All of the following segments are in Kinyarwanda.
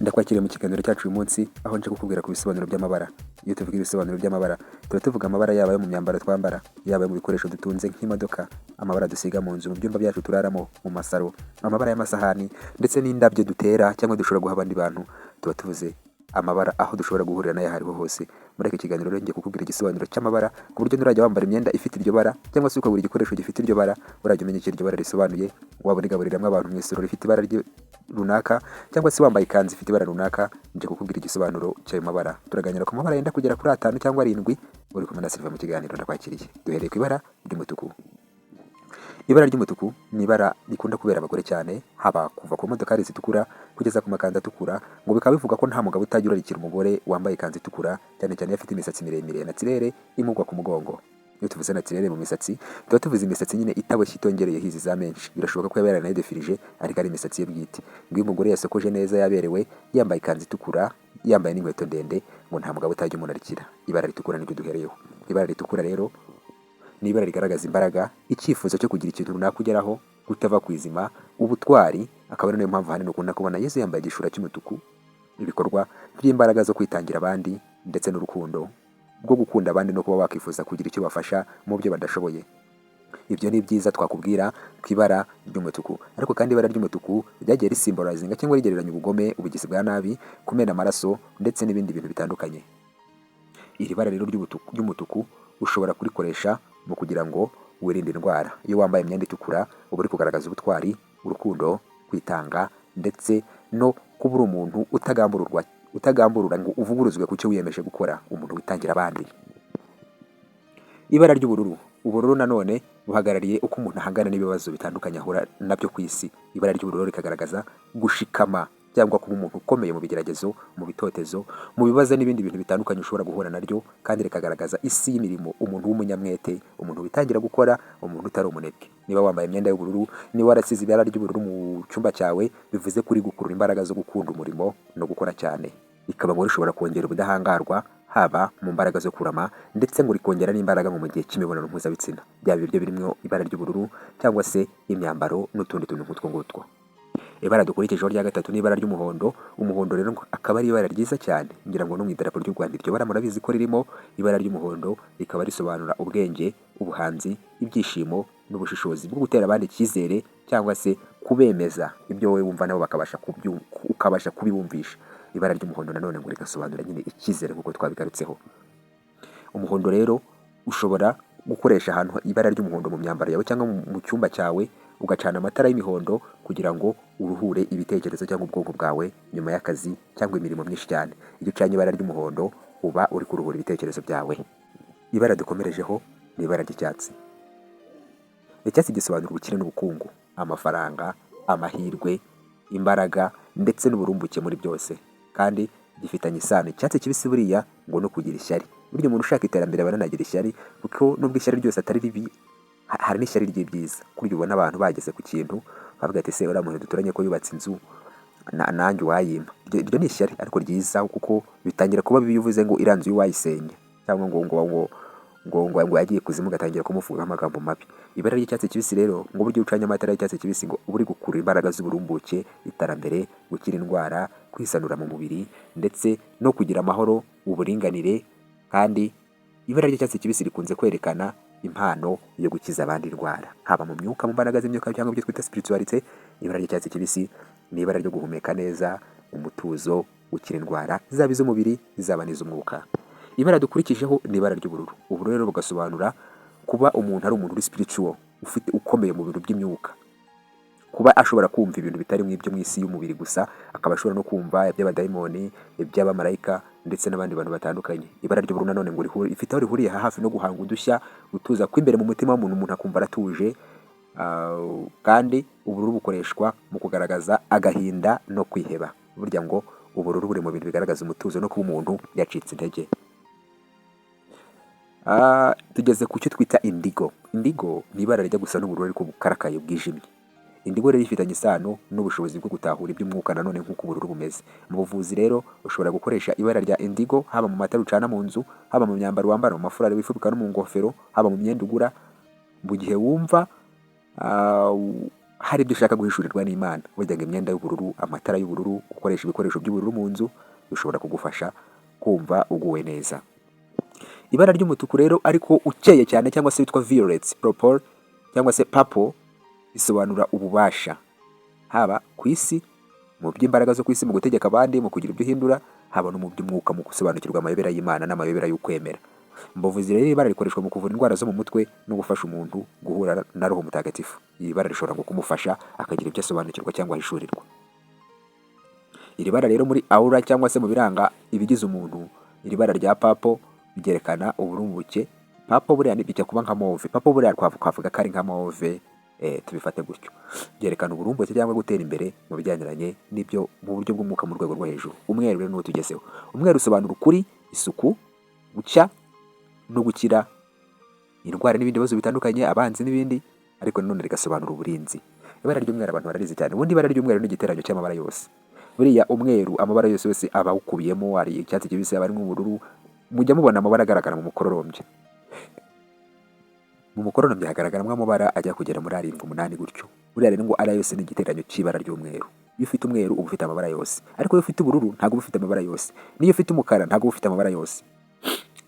Ndakwakiriye mu kiganiro cyacu uyu munsi, aho nje kukubwira ku bisobanuro by'amabara. Iyo tuvuga ibisobanuro by'amabara, tuba tuvuga amabara yaba ayo mu myambaro twambara, yaba ayo mu bikoresho dutunze nk'imodoka, amabara dusiga mu nzu, mu byumba byacu turaramo, mu masaro, amabara y'amasahani ndetse n'indabyo dutera cyangwa dushobora guha abandi bantu. Tuba tuvuze amabara aho dushobora guhurira nayo aho ariho hose. Muri iki kiganiro rero ngiye kukubwira igisobanuro cy'amabara, ku buryo nurajya wambara imyenda ifite iryo bara cyangwa se ukagura igikoresho gifite iryo bara, urajya umenya icyo iryo bara risobanuye. Waba urigaburiramo abantu mu isoro rifite ibara runaka cyangwa se wambaye ikanzu ifite ibara runaka, nje kukubwira igisobanuro cy'ayo mabara. Turaganira ku mabara yenda kugera kuri atanu cyangwa arindwi. Uri kumwe na Silva mu kiganiro, ndakwakiriye. Duhereye ku ibara ry'umutuku. Ibara ry'umutuku ni ibara rikunda kubera abagore cyane, haba kuva ku modokari zitukura kugeza ku makanzu atukura. Ngo bikaba bivuga ko nta mugabo utajya urarikira umugore wambaye ikanzu itukura, cyane cyane iyo afite imisatsi miremire naturelle imugwa ku mugongo. Iyo tuvuze naturelle mu misatsi, tuba tuvuze imisatsi nyine itaboshye, itongereyeho izi za menshi. Birashoboka ko yaba yaranayidefirije, ariko ari imisatsi ye bwite. Ngo iyo umugore yasokoje neza, yaberewe, yambaye ikanzu itukura, yambaye n'inkweto ndende, ngo nta mugabo utajya umunarikira. Ibara ritukura niryo duhereyeho. Ibara ritukura rero ni ibara rigaragaza imbaraga, icyifuzo cyo kugira ikintu runaka ugeraho, kutava ku izima, ubutwari. Akaba ari nayo mpamvu ahanini ukunda kubona Yesu yambaye igishura cy'umutuku, ibikorwa by'imbaraga zo kwitangira abandi ndetse n'urukundo rwo gukunda abandi no kuba wakifuza kugira icyo bafasha mu byo badashoboye. Ibyo ni byiza twakubwira ku ibara ry'umutuku. Ariko kandi ibara ry'umutuku ryagiye risymbolizinga cyangwa rigereranya ubugome, ubugizi bwa nabi, kumena amaraso ndetse n'ibindi bintu bitandukanye. Iri bara rero ry'umutuku ushobora kurikoresha mu kugira ngo wirinde indwara. Iyo wambaye imyenda itukura, uba uri kugaragaza ubutwari, urukundo, kwitanga ndetse no kuba uri umuntu utagambururwa, utagamburura ngo uvuguruzwe ku cyo wiyemeje gukora, umuntu witangira abandi. Ibara ry'ubururu. Ubururu nanone buhagarariye uko umuntu ahangana n'ibibazo bitandukanye ahura nabyo ku isi. Ibara ry'ubururu rikagaragaza gushikama cyangwa kuba umuntu ukomeye mu bigeragezo, mu bitotezo, mu bibazo n'ibindi bintu bitandukanye ushobora guhura naryo. Kandi rikagaragaza isi y'imirimo, umuntu w'umunyamwete, umuntu witangira gukora, umuntu utari umunebwe. Niba wambaye imyenda y'ubururu, niba warasize ibara ry'ubururu mu cyumba cyawe, bivuze ko uri gukurura imbaraga zo gukunda umurimo no gukora cyane. Rikaba ngo rishobora kongera ubudahangarwa, haba mu mbaraga zo kurama, ndetse ngo rikongera n'imbaraga mu gihe cy'imibonano mpuzabitsina, byaba ibiryo birimo ibara ry'ubururu cyangwa se imyambaro n'utundi tuntu nk'utwo ngutwo. Ibara dukurikijeho rya gatatu ni ibara ry'umuhondo. Umuhondo rero akaba ari ibara ryiza cyane. Ngira ngo no mu idarapo ry'u Rwanda iryo bara murabizi ko ririmo. Ibara ry'umuhondo rikaba risobanura ubwenge, ubuhanzi, ibyishimo n'ubushishozi bwo gutera abandi icyizere cyangwa se kubemeza ibyo wowe wumva, nabo bakabasha ukabasha kubibumvisha. Ibara ry'umuhondo nanone ngo rigasobanura nyine icyizere nk'uko twabigarutseho. Umuhondo rero ushobora gukoresha ahantu ibara ry'umuhondo mu myambaro yawe cyangwa mu cyumba cyawe, ugacana amatara y'imihondo kugira ngo uruhure ibitekerezo cyangwa ubwonko bwawe nyuma y'akazi cyangwa imirimo myinshi cyane. Iyo ucanye ibara ry'umuhondo, uba uri kuruhura ibitekerezo byawe. Ibara dukomerejeho ni ibara ry'icyatsi. Icyatsi gisobanura ubukire n'ubukungu, amafaranga, amahirwe, imbaraga ndetse n'uburumbuke muri byose. Kandi gifitanye isano icyatsi kibisi buriya ngo no kugira ishyari. Burya umuntu ushaka iterambere aba ananagira ishyari, kuko nubwo ishyari ryose atari ribi, hari n'ishyari ry'ibyiza. Kurya ubona abantu bageze ku kintu bavuga ati: "Se uriya muntu duturanye ko yubatse inzu, nanjye uwayimpa." Iryo ni ishyari ariko ryiza, kuko bitangira kuba bibi iyo uvuze ngo iriya nzu y'uwayisenya cyangwa ngo yagiye kuzimu, ugatangira kumuvugaho amagambo mabi. Ibara ry'icyatsi kibisi rero, ngo burya iyo ucanye amatara y'icyatsi kibisi, ngo uba uri gukurura imbaraga z'uburumbuke, iterambere, gukira indwara, kwisanura mu mubiri ndetse no kugira amahoro, uburinganire. Kandi ibara ry'icyatsi kibisi rikunze kwerekana impano yo gukiza abandi indwara, haba mu myuka, mu mbaraga z'imyuka cyangwa ibyo twita spiritualité. Ibara ry'icyatsi kibisi ni ibara ryo guhumeka neza, umutuzo, gukira indwara zaba iz'umubiri, zaba n'iz'umwuka. Ibara dukurikijeho ni ibara ry'ubururu. Ubururu rero bugasobanura kuba umuntu ari umuntu uri spiritual, ufite ukomeye mu bintu by'imyuka, kuba ashobora kumva ibintu bitari mu ibyo mu isi y'umubiri gusa, akaba ashobora no kumva iby'abadayimoni, iby'abamarayika ndetse n'abandi bantu batandukanye. Ibara ry'ubururu nanone ngo rifite aho rihuriye hafi no guhanga udushya, gutuza kw'imbere mu mutima w'umuntu, umuntu akumva aratuje. Kandi ubururu bukoreshwa mu kugaragaza agahinda no kwiheba. Burya ngo ubururu buri mu bintu bigaragaza umutuzo no kuba umuntu yacitse intege. Tugeze ku cyo twita indigo. Indigo ni ibara rijya gusa n'ubururu ariko bukarakaye, bwijimye. Indigo rero ifitanye isano n'ubushobozi bwo gutahura iby'umwuka nanone nk'uko ubururu bumeze. Mu buvuzi rero ushobora gukoresha ibara rya indigo, haba mu matara ucana mu nzu, haba mu myambaro wambara, mu mafurari wifubika no mu ngofero, haba mu myenda ugura. Mu gihe wumva hari ibyo ushaka guhishurirwa n'Imana. Burya ngo imyenda y'ubururu, amatara y'ubururu, gukoresha ibikoresho by'ubururu mu nzu bishobora kugufasha kumva uguwe neza. Ibara ry'umutuku rero, ariko ukeye cyane, cyangwa se witwa violet, purple cyangwa se purple, bisobanura ububasha, haba ku isi mu by'imbaraga zo ku isi, mu gutegeka abandi, mu kugira ibyo uhindura, haba no mu by'umwuka, mu gusobanukirwa amayobera y'Imana n'amayobera y'ukwemera. Mu buvuzi rero, ibara rikoreshwa mu kuvura indwara zo mu mutwe no gufasha umuntu guhura na Roho Mutagatifu. Iri bara rishobora ngo kumufasha akagira ibyo asobanukirwa cyangwa ahishurirwa. Iri bara rero muri aura, cyangwa se mu biranga ibigize umuntu, iri bara rya purple ryerekana uburumbuke. Purple buriya bijya kuba nka mauve. Purple buriya twavuga ko ari nka mauve, tubifate gutyo. Byerekana uburumbuke cyangwa gutera imbere mu bijyaniranye n'ibyo mu buryo bw'umwuka mu rwego rwo hejuru. Umweru rero niwo tugezeho. Umweru usobanura ukuri, isuku, gucya no gukira indwara n'ibindi bibazo bitandukanye, abanzi n'ibindi, ariko nanone rigasobanura uburinzi. Ibara ry'umweru abantu bararizi cyane. Ubundi ibara ry'umweru ni igiteranyo cy'amabara yose. Buriya umweru amabara yose yose aba awukubiyemo. Hari icyatsi kibisi, aba arimo ubururu. Mujya mubona amabara agaragara mu mukororombya. Mu mukororombya hagaragaramo amabara ajya kugera muri arindwi, umunani gutyo. Buriya rero ngo ariya yose ni igiteranyo cy'ibara ry'umweru. Iyo ufite umweru uba ufite amabara yose, ariko iyo ufite ubururu ntabwo uba ufite amabara yose, n'iyo ufite umukara ntabwo uba ufite amabara yose.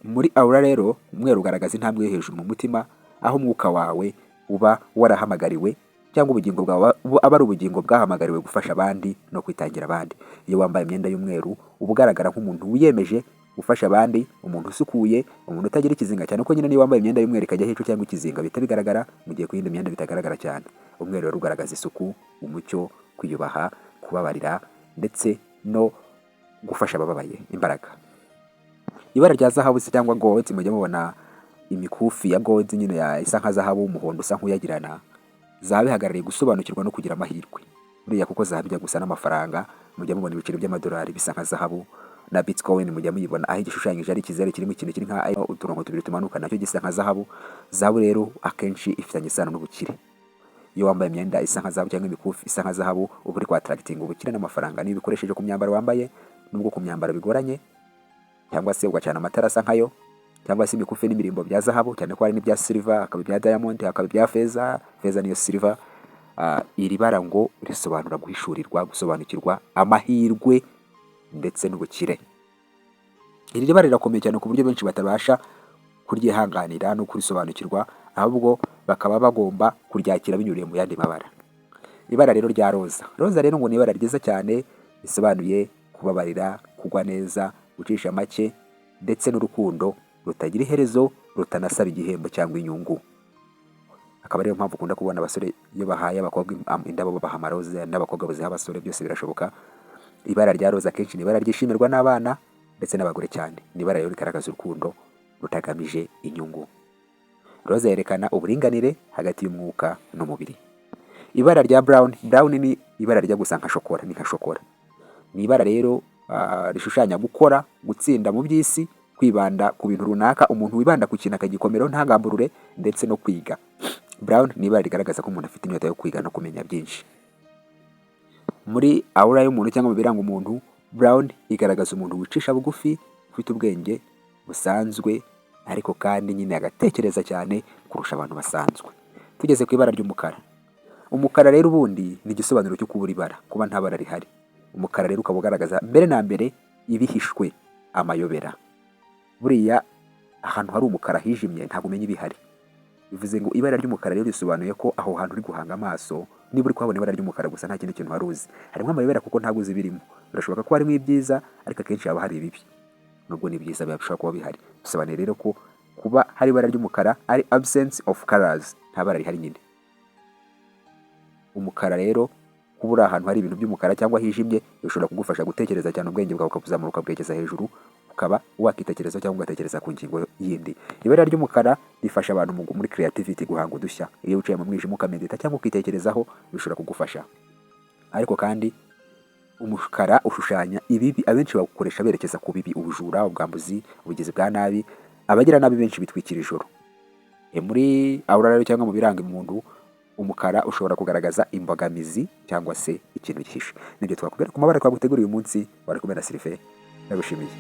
Muri aura rero, umweru ugaragaza intambwe yo hejuru mu mutima, aho umwuka wawe uba warahamagariwe, cyangwa ubugingo bwawe aba ari ubugingo bwahamagariwe gufasha abandi no kwitangira abandi. Iyo wambaye imyenda y'umweru uba ugaragara nk'umuntu wiyemeje gufasha abandi, umuntu usukuye, umuntu utagira ikizinga, cyane ko nyine niyo wambaye imyenda y'umweru ikajyaho icu cyangwa ikizinga bihita bigaragara, mu gihe ku yindi myenda bitagaragara cyane. Umweru rero ugaragaza isuku, umucyo, kwiyubaha, kubabarira ndetse no gufasha abababaye, imbaraga. Ibara rya zahabu se cyangwa gold, mujya mubona imikufi ya gold nyine isa nka zahabu, umuhondo usa nk'uyagirana. Zahabu ihagarariye gusobanukirwa no kugira amahirwe. Buriya kuko zahabu ijya gusa n'amafaranga, mujya mubona ibiceri by'amadolari bisa nka zahabu, na bitcoin mujya muyibona aho igishushanyije ari ikizeru kirimo ikintu kiri nka uturongo tubiri tumanuka, nacyo gisa nka zahabu. Zahabu rero akenshi ifitanye isano n'ubukire. Iyo wambaye imyenda isa nka zahabu cyangwa imikufi isa nka zahabu, uba uri kwattractinga ubukire n'amafaranga. Niba ubikoresheje ku myambaro wambaye, nubwo ku myambaro bigoranye, cyangwa se ugacana amatara asa nkayo, cyangwa se imikufi n'imirimbo bya zahabu, cyane ko hari n'ibya silver, hakaba ibya diamond, hakaba ibya feza. Feza niyo silver. Iri bara ngo risobanura guhishurirwa, gusobanukirwa, amahirwe ndetse n'ubukire. Iri bara rirakomeye cyane ku buryo benshi batabasha kuryihanganira no kurisobanukirwa, ahubwo bakaba bagomba kuryakira binyuriye mu yandi mabara. Ibara rero rya roza. Roza rero ngo ni ibara ryiza cyane, risobanuye kubabarira, kugwa neza, gucisha make ndetse n'urukundo rutagira iherezo, rutanasaba igihembo cyangwa inyungu. Akaba ariyo mpamvu ukunda kubona abasore iyo bahaye abakobwa indabo babaha amaroza, n'abakobwa baziha abasore, byose birashoboka. Ibara rya roza akenshi ni ibara ryishimirwa n'abana ndetse n'abagore cyane. Ni ibara rero rigaragaza urukundo rutagamije inyungu. Roza yerekana uburinganire hagati y'umwuka n'umubiri. Ibara rya brown. Brown ni ibara rijya gusa nka shokora, ni nka shokora. Ni ibara rero rishushanya gukora, gutsinda mu by'isi, kwibanda ku bintu runaka, umuntu wibanda ku kintu akagikomeraho ntagamburure, ndetse no kwiga. Brown ni ibara rigaragaza ko umuntu afite inyota yo kwiga no kumenya byinshi. Muri aura y'umuntu cyangwa mu biranga umuntu, brown igaragaza umuntu wicisha bugufi, ufite ubwenge busanzwe, ariko kandi nyine agatekereza cyane kurusha abantu basanzwe. Tugeze ku ibara ry'umukara. Umukara rero ubundi ni igisobanuro cyo kubura ibara, kuba nta bara rihari. Umukara rero ukaba ugaragaza mbere na mbere ibihishwe, amayobera. Buriya ahantu hari umukara hijimye ntabwo umenya ibihari. Bivuze ngo ibara ry'umukara rero risobanuye ko aho hantu uri guhanga amaso, niba uri kuhabona ibara ry'umukara gusa nta kindi kintu wari uzi, harimo amayobera kuko ntabwo uzi ibirimo. Birashoboka ko harimo ibyiza, ariko akenshi haba hari ibibi, nubwo ni byiza bishobora kuba bihari. Bisobanuye rero ko kuba hari ibara ry'umukara ari absence of colors, nta bara rihari nyine. Umukara rero, kuba uri ahantu hari ibintu by'umukara cyangwa hijimye, bishobora kugufasha gutekereza cyane, ubwenge bwawe ukabuzamura ukabwegeza hejuru, ukaba wakitekereza cyangwa ugatekereza ku ngingo yindi. Ibara ry'umukara rifasha abantu muri creativity, guhanga udushya. Iyo wicaye mu mwijima ukamedita cyangwa ukitekerezaho, bishobora kugufasha. Ariko kandi umukara ushushanya ibibi, abenshi bawukoresha berekeza ku bibi, ubujura, ubwambuzi, ubugizi bwa nabi. Abagira nabi benshi bitwikira ijoro. Muri aura rero cyangwa mu biranga umuntu, umukara ushobora kugaragaza imbogamizi cyangwa se ikintu gihishe. Nibyo twakubwira ku mabara twaguteguriye uyu munsi. Wari kumwe na Sylvain, ndagushimiye.